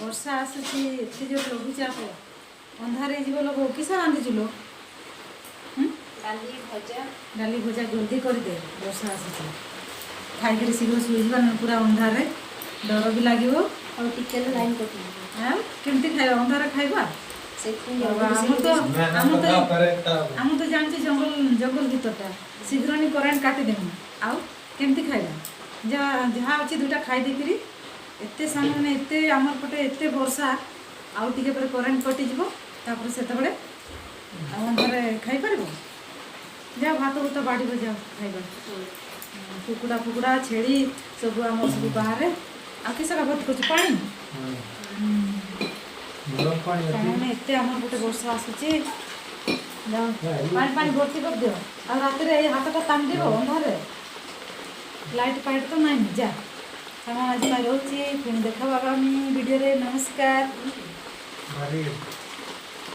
ବର୍ଷା ଆସୁଛି, ଏତେ ଜୋର ଲଘୁଚାପ, ଅନ୍ଧାର ହେଇଯିବ ଲୋ ବୋଉ। କିସ ରାନ୍ଧିଛୁ ଲୋ? ଡାଲି ଭଜା। ଡାଲି ଭଜା ଜଲ୍ଦି କରିଦେ, ବର୍ଷା ଆସୁଛି। ଖାଇକିରି ଶୀଘ୍ର ଶୋଇଯିବା, ନହେଲେ ପୁରା ଅନ୍ଧାରରେ ଡର ବି ଲାଗିବ। ଆଉ ଟିକେ ହେଲେ ଲାଇନ୍ କଟିଯିବ। ଆଉ କେମିତି ଖାଇବା? ଅନ୍ଧାର ଖାଇବା? ସେଥିପାଇଁ ବାବା, ଜଲ୍ଦି ଆମ ତ ଆମ ତ କରେଣ୍ଟ ଆମ ତ ଜାଣିଛୁ ଜଙ୍ଗଲ, ଜଙ୍ଗଲ ଭିତରଟା, ଶୀଘ୍ର ନି କରେଣ୍ଟ କାଟିଦେମୁ, ଆଉ କେମିତି ଖାଇବା? ଯାହା ଯାହା ଅଛି ଦୁଇଟା ଖାଇ ଦେଇକିରି। ଏତେ ସାଙ୍ଗମାନେ, ଏତେ ଆମର ପଟେ ଏତେ ବର୍ଷା, ଆଉ ଟିକେ ପରେ କରେଣ୍ଟ କଟିଯିବ। ତାପରେ ସେତେବେଳେ ଆଉ ଅନ୍ଧାରେ ଖାଇପାରିବ? ଯାଅ, ଭାତ ଭୁତ ବାଢ଼ିବ, ଯାଅ ଖାଇବା। କୁକୁଡ଼ା ଫୁକୁଡ଼ା, ଛେଳି ସବୁ ଆମର ସବୁ ବାହାରେ। ଆଉ କିସଟା ଭର୍ତ୍ତି କରୁଛୁ ପାଣି? ଗରମ ପାଣି ଅଛି। ସାଙ୍ଗମାନେ, ଏତେ ଆମର ଗୋଟେ ବର୍ଷା ଆସୁଛି। ଯାଅ, ପାଣି ପାଣି ଭର୍ତ୍ତି କରିଦିଅ। ଆଉ ରାତିରେ ଏଇ ହାତଟା ତାନ୍ଦିବ ଅନ୍ଧାରରେ, ଲାଇଟ୍ ଫାଇଟ୍ ତ ନାହିଁ। ଯା ସାଙ୍ଗମାନେ, ଆଜି ପାଇଁ ରହୁଛି। ପୁଣି ଦେଖା ହେବା ଆମେ ଭିଡ଼ିଓରେ। ନମସ୍କାର। ଭାରି।